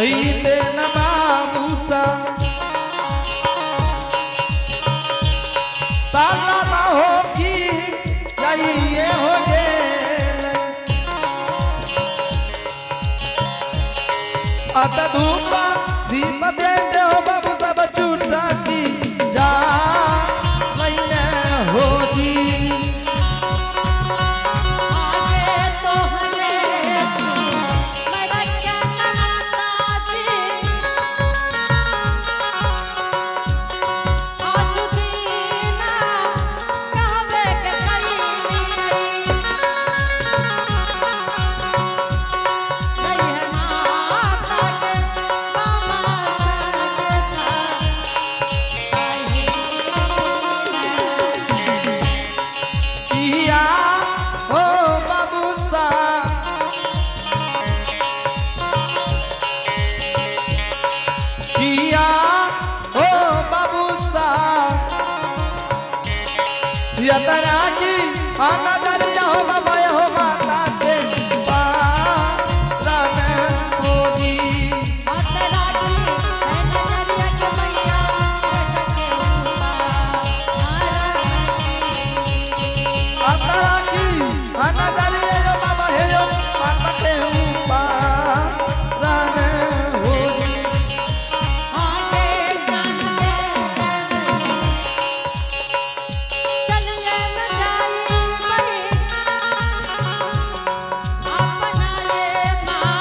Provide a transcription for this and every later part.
दईते न बाबूसा ताला ना हो की जाइए हो गेल। अत धूपा दीप दे दे हो बाबू सब चूटा की जा लैने हो जी। आगे तो हरे मेरा क्या माता जी आज दीना कहवे के कई नहीं है माता के मामा सगता किया हो बाबू सा किया हो बाबू सा यतरा की आना दरिया हो बाबा हो माता के पारन हो जी। माता रानी है नजरिया के मैया के ऊपर माता की आना दरिया हो बाबा हे हो माता के पारन हो जी। आगे जानते चलिए न जाई बड़ी अपना ये माँ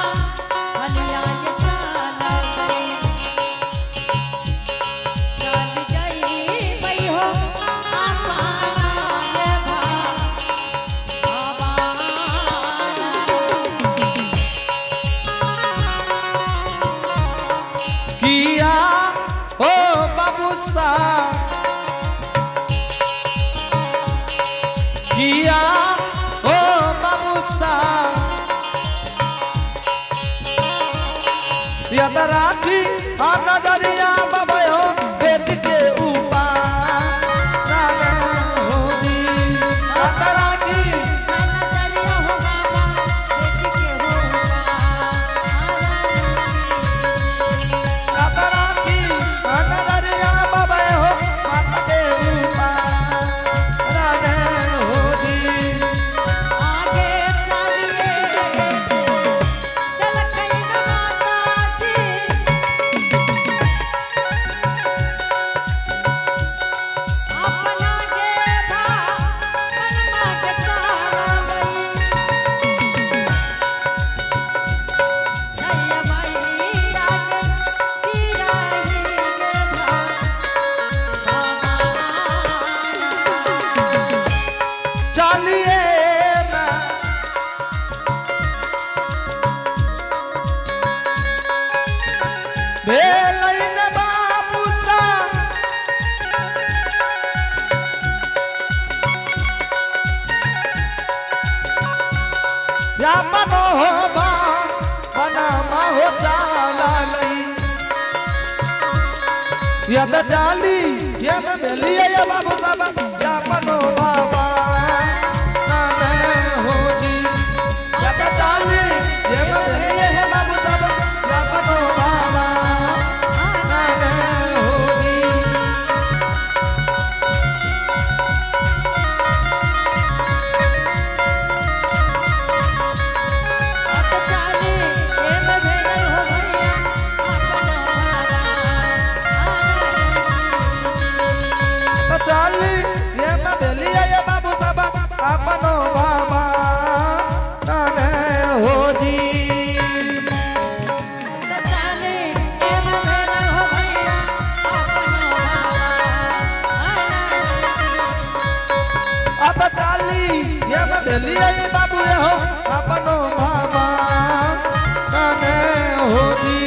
हलिया ये चल गई चल गई बई हो अपना ये बाबा। किया हो बाबू सा किया हो बाबू सा यद राखी आ नजरिया बाबा हो बेट के ऊपर हो जी। यद राखी नजरिया हो बाबा बेटी के हो यद राखी आ नजरिया बाबा हो माता के ऊपर हो जी। आगे चलिए चल कहीं माता जी अपना के भा मनमा के तारा गई जय मैया के गिराही के भा चलिए मैं भेलैन बाबू सा या मनो हो बा बना हो चाला लई यद चाली यद भेलिए या बाबू साबा या मनो बाबा नाने हो जी। यद चाली यद भेलिए या बाबू साबा या मनो बाबा नाने हो जी। अत चाली एम भेजल हो भैया अपनो बाबा तो चाली ये मैं भेलिए या बाबू साबा अपनो बाबा नाने हो जी। अत चाली एम भेजल हो भैया अपनो बाबा अत चाली ये मैं भेलिए या बाबू ये हो अपनो बाबा नाने हो जी।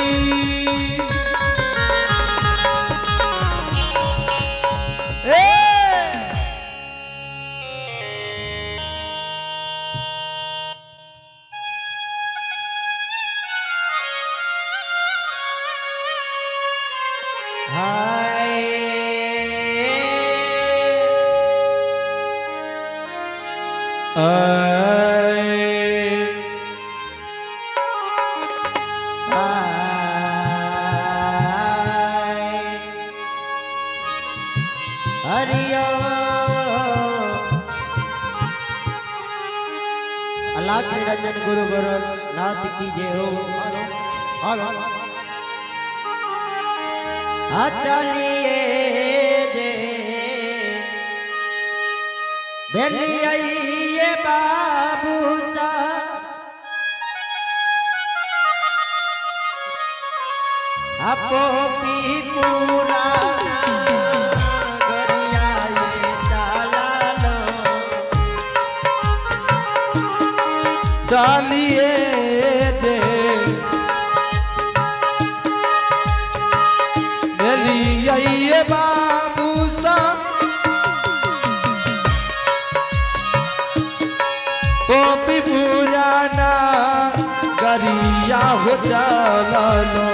ए हाय। अलाख निरंजन गुरु गुरु नाथ की जय हो। आ चलिए जे बेली आइए बाबू सा अपो पी पुराना गरिया ये चाला लो। ચાલીએ જે મેલી આઈએ બાબુ સા કોપી પુરાના गरिया हो चालो।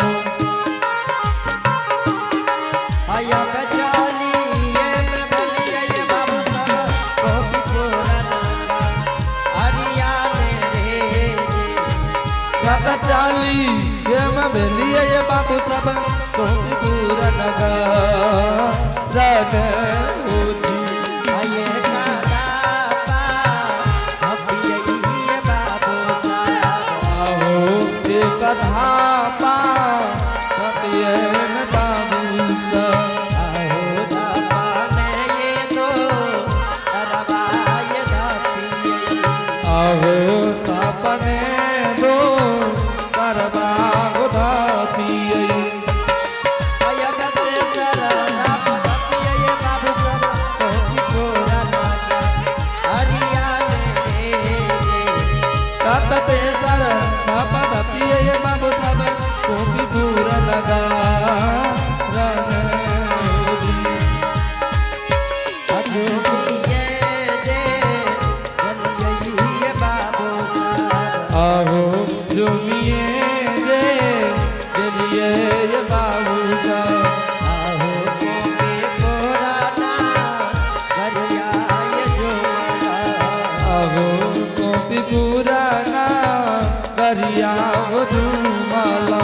आया बचालिए मैं बलिए ये बाबू साहब कोपी पुराना अरिया ने रे जे। राता चाली ये मेलिए ये बाबू सब कोपी पुराना रन होती। आये कादापा हपिए ये बाबू साहब। आहो एक धापा कपियन बाबू सा। आहो दापा ने ये तो सरवाय धापिए। आहो तापने दो सरबाग धापिए। आया गते सरदाप धापिए ये बाबू साहब कोपी पुराना अरिया ने रे जे। तते सर धापा धापिए ये बाबू सब कोपी पूरा लगा रन होती। अजूमिए जे जलिए बाबू साहब। आहो जुमिए जे जलिए ये बाबू सा। आहो कोपी पुराना गरिया ये जुमला। आहो कोपी पुराना गरिया हो झूमाला।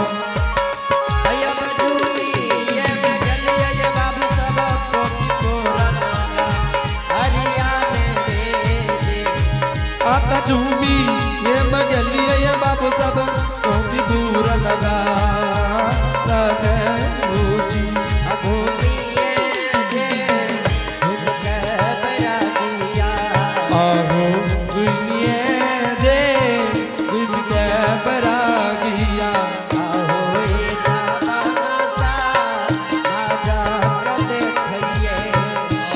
अयब झूमिए में जलिए ये बाबू साहब कोपी पुराना हरिया ने रे जे। आता झूमी ये मगलिए ये बाबू सब कोपी पूरा लगा रन होजी। अघूमिए जे झुम के बरागिया। आहो दुनिये जे गुम के बरागिया। आहो ए दावाना सा आजा के देखिए।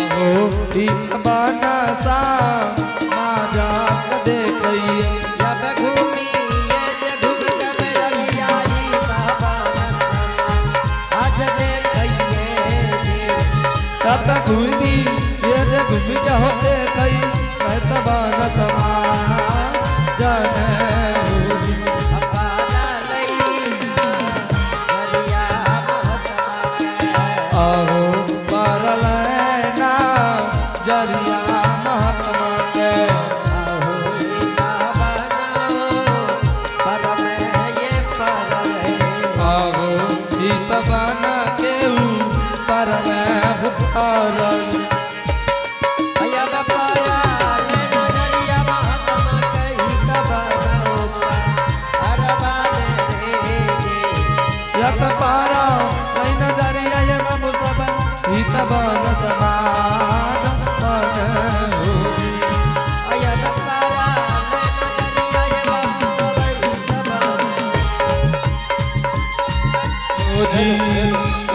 आहो बाना सा माजा देखिए। जब घूमिए जे घूम के बरागिया ई बाबा नसमा आज देखिए जे। तत घूमी ये जे घूमी के होते कई मैं तबान समा जन होजी। अपारा लैना गरिया महतमा के। आहो पर लेना जरिया महात्मा के। आहो ए बाबा परम ये परम। आहो हित बना केहू पर मैं पारल। अयब पारा लेना जरिया महात्मा कही तब अरबान रे जे। यत पारा नहीं नजरिया ये बाबू सब हित बन समान मन होजी। अयब पारा लेना जरिया ये बाबू सब तब होजी।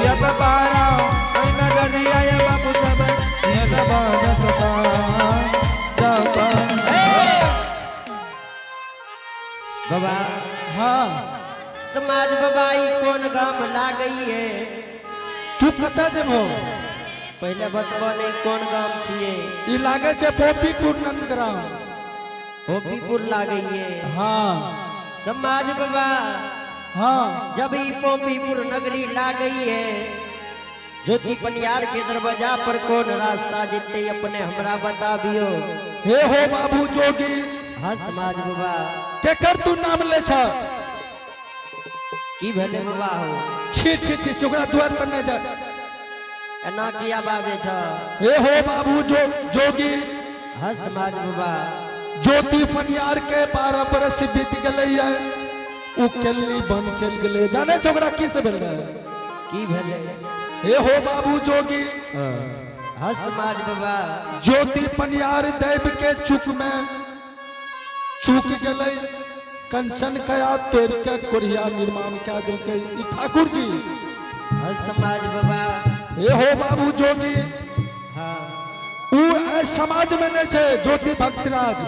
यत पारा नहीं नजरिया ये बाबू सब हित बन समान जपन। बाबा हाँ समाज बाबा ई कोन गाम लागई है? तू कतऽ जेबहो? पहले बतबो नहीं कोन गाम छिए। ई लागे छै पोपीपुर नंदग्राम। गोपीपुर लागई है? हाँ। समाज बाबा, हाँ। जब ई पोपीपुर नगरी लागई है, ज्योति पनियार के दरवाजा पर कौन रास्ता जीते अपने हमरा बताबियो। हे हो बाबू जोगी। हाँ समाज बाबा। केकर तू नाम ले छ? की भेले बाबा हो? छी छी छी छी, ओकरा द्वार पर नहि जा। एना किया बाजै छ? हे हो बाबू जो जोगी। हँ समाज बाबा। ज्योति पनियार के 12 बरस बीत गेलै है, उ केलनी बन चलि गेलै। जानै छै ओकरा की से भेलै? की भेलै? हे हो बाबू जोगी। हँ समाज बाबा। ज्योति पनियार दैव के चुक में चूक गेलै, कंचन कया तोड़ के कोरिया निर्माण कए देलकै ई ठाकुर जी। हँ समाज बाबा। हे हो बाबू जोगी। हाँ। उ एहि समाज में नहीं छै ज्योति भक्तराज।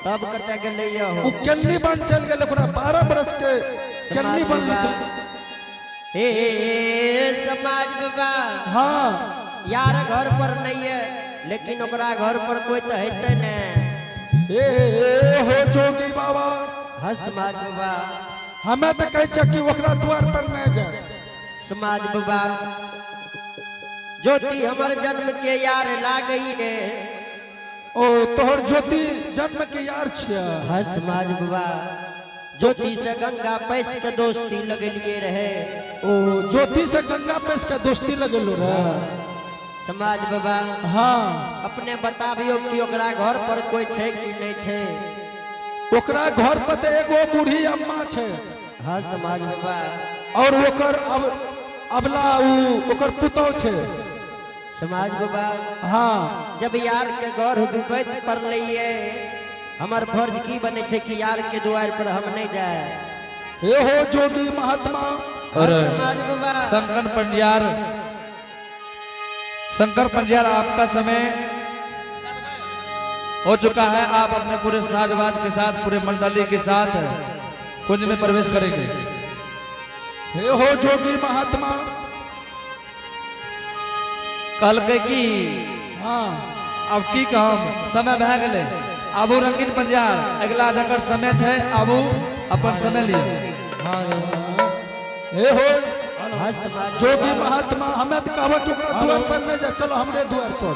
तब कतऽ गेलै उ हो? केलनी बन चलि गेलै, ओकरा 12 बरस के केलनी समाज बन बाबा। निकल। हे समाज बाबा। हाँ। यार घर पर नहीं है, लेकिन ओकरा घर पर कोई तो हेतै ने। हे हो जोगी बाबा। हँ समाज बाबा। हमें तऽ कहै छियै कि ओकरा द्वार पर नहीं जाए। समाज बाबा, ज्योति हमर जन्म के यार लागई है। ओ तोहर ज्योति जन्म के यार छियै? हाँ समाज बाबा, ज्योति से गंगा पैस के दोस्ती लगलिए रहे। ओ ज्योति से गंगा पेश के दोस्ती लगेलो रहे। समाज बाबा। हाँ। अपने बताबियो कि ओकरा घर पर कोई छै कि नहीं छै? ओकरा घर पर तऽ एगो बूढ़ी अम्मा छै। हाँ समाज बाबा। और ओकर अब अबला उ ओकर पुतोह छै। समाज बाबा। हाँ। जब यार के घर विपैत पड़लै, हमर फर्ज की बने छै कि यार के द्वार पर हम नहीं जाए? हे हो जोगी महात्मा। हाँ और समाज बाबा। शंकर पंजियार, शंकर पंजियार, आपका समय हो चुका है। आप अपने पूरे साजबाज के साथ, पूरे मंडली के साथ कुंज में प्रवेश करेंगे। हे हो जोगी महात्मा। कहलकै कि हाँ। अब की कहम, समय भए गेलै। आबू रंगीन पंजियार, अगला जकर समय छै, आबू अपन समय लिअ। हे हो हाँ समाज जोगी बाबा। महात्मा, हमें तो कहबो कि ओकरा द्वार पर नहीं जा, चलो हमरे द्वार पर।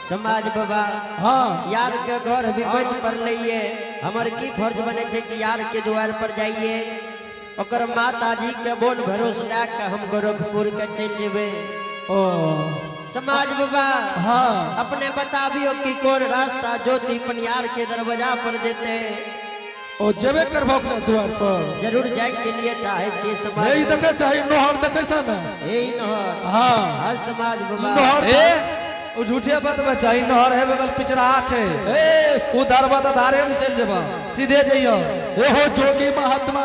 समाज बाबा। हाँ। यार के घर विपैत पड़लै, हमर की फर्ज बने छै कि यार के द्वार पर जाइए, ओकर माताजी के बोल भरोस दए के हम गोरखपुर के चलि जेबै। ओ समाज बाबा। हाँ। अपने बताबियो कि कोन रास्ता ज्योति पनियार के दरवाजा पर जेते? ओ जेबे करबो ओकरा द्वार पर? जरूर जाय के लिए चाहे छियै समाज। हे ई देखे चाही, नोहर देखे छ ने? हे ई नहर? हाँ। हाँ समाज बाबा। नहर। ए उ झूठे बतबै छै, ई नहर है, बगल पिचराहा छै। ए उ धरबा तऽ धारे में चलि जेबा, सीधे जइयो। हे हो जोगी महात्मा।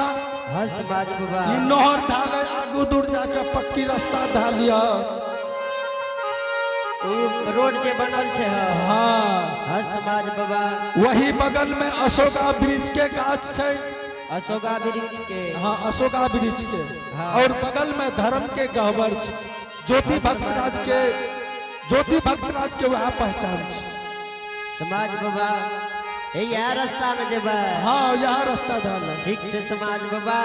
हाँ समाज बाबा। ई नहर ढाले आगू दूर जाके पक्की रास्ता ढालिया। उ रोड जे बनल छै? हाँ। हाँ। हाँ समाज बाबा। वही बगल में अशोका वृक्ष के गाछ छै। अशोका वृक्ष के? हाँ, अशोका वृक्ष के। हाँ। और बगल में धर्म के गहबर छै ज्योति भक्तराज के। ज्योति भक्तराज के वह पहचान छै। समाज बाबा, हे इएह रास्ता न जेबै? हाँ, यहाँ रास्ता ढाल। ठीक छै समाज बाबा,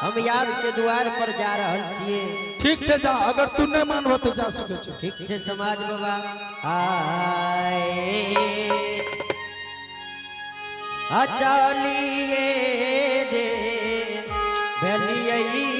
हम यार के द्वार पर जा रहल छियै। ठीक छै, जा। अगर तू नहीं मानबो तो जा सकै छै। ठीक छै समाज बाबा। आए आ चलिए दे भेलियै।